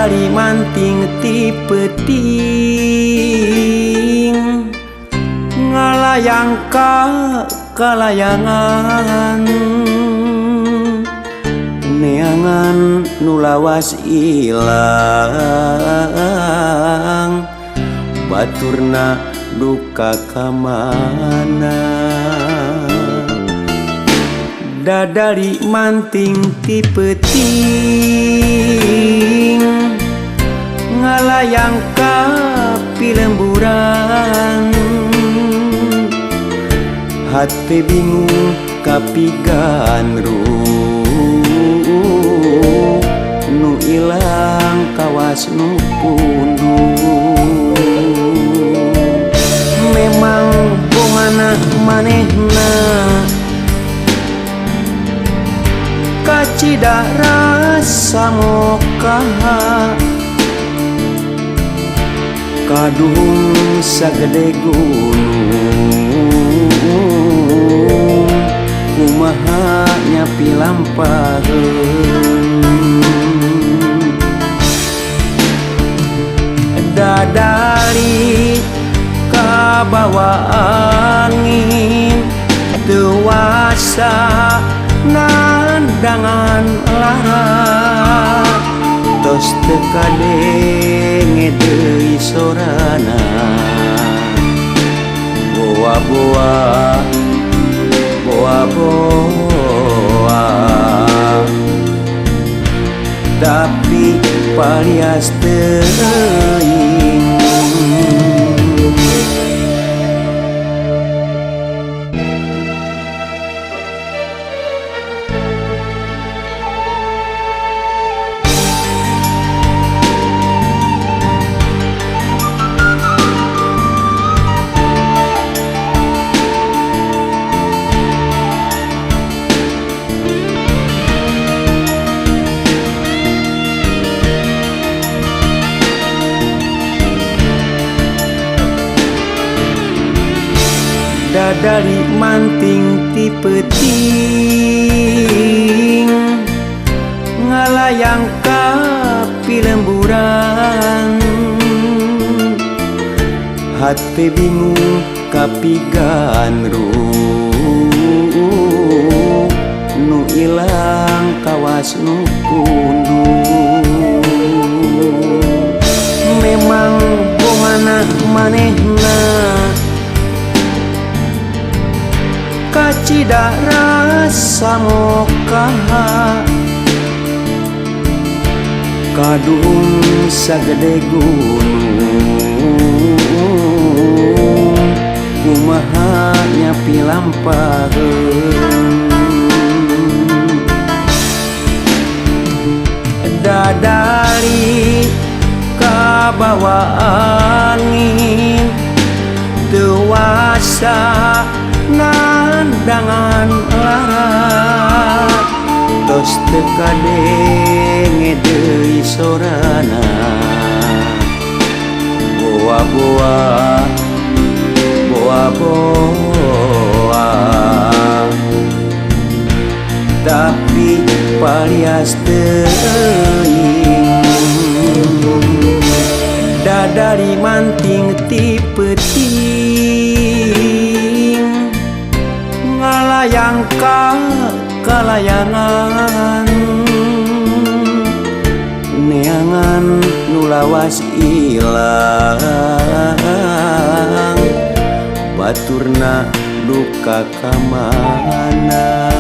Dadari manting ti peuting ngalayang ka kalayangan neangan nu lawas ilang baturna duka ka mana. Dadari manting ti peuting ngalayang ka pilemburan hate bingung kapiganru nu ilang kawas nu pundung. Memang bongana manehna kacida rasa mokaha kaduhung sagede gunung kumaha nyapi lampaheun. Dadari kabawa angin teu wasa nandangan lara tos teu kadenge deui sorana boa-boa boa-boa tapi palias teuing. Dadari manting ti peuting ngalayang ka pilemburan hate bingung kapiganru nu ilang kawas nu pundung. Memang bongana manehna kacida rasa mokaha kaduhung sagede gunung kumaha nyapi lampaheun. Dadari kabawa angin teu wasa nandangan lara tos teu kadenge deui sorana boa-boa boa-boa tapi palias teuing. Dadari manting ti peuting ngalayang ka kalayangan neangan nu lawas ilang baturna duka ka mana.